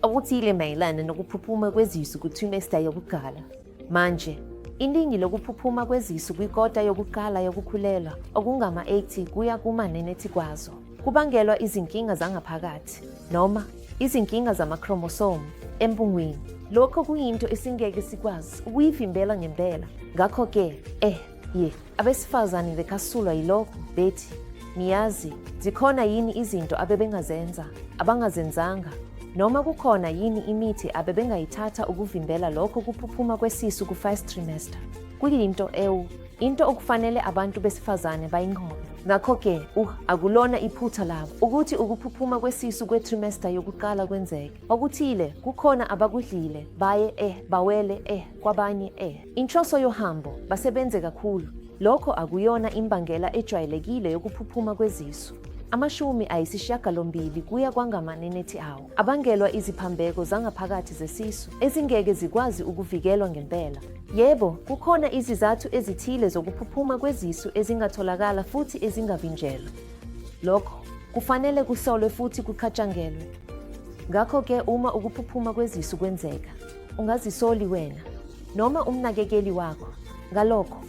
Okuthile mayelana nokuphuphuma kwezisu ku-trimester yokuqala. Manje, iningi lokuphuphuma kwezisu kwikota yokuqala yokukhulelwa, okungama-80 kuya kuma-90 kwazo, kubangelwa izinkinga zangaphakathi noma izinkinga zama-chromosome empungwini. Lokho kuyinto esingeke sikwazi ukuyivimbela ngempela. Ngakho-ke, eh, ye, abesifazane bekasulwa yilokho, bethi, niyazi, zikhona yini izinto abebengazenza, abangazenzanga, noma kukhona yini imithi abebengayithatha ukuvimbela lokho kuphuphuma kwesisu ku-first trimester. Kuyinto ewu, into okufanele abantu besifazane bayinqobe. Ngakho-ke, akulona iphutha labo ukuthi ukuphuphuma kwesisu kwe-trimester yokuqala kwenzeke. Okuthile, kukhona abakudlile, baye eh, bawele eh, kwabanye eh. Inhloso yohambo, basebenze kakhulu. Lokho akuyona imbangela ejwayelekile yokuphuphuma kwezisu. 80 kuya kwangama-90 awo abangelwa iziphambeko zangaphakathi zesisu ezingeke zikwazi ukuvikelwa ngempela. Yebo, kukhona izizathu ezithile zokuphuphuma kwezisu ezingatholakala futhi ezingavinjelwa. Lokho kufanele kuhlolwe futhi kucatshangelwe. Ngakho-ke uma ukuphuphuma kwezisu kwenzeka, ungazisoli wena noma umnakekeli wakho ngalokho.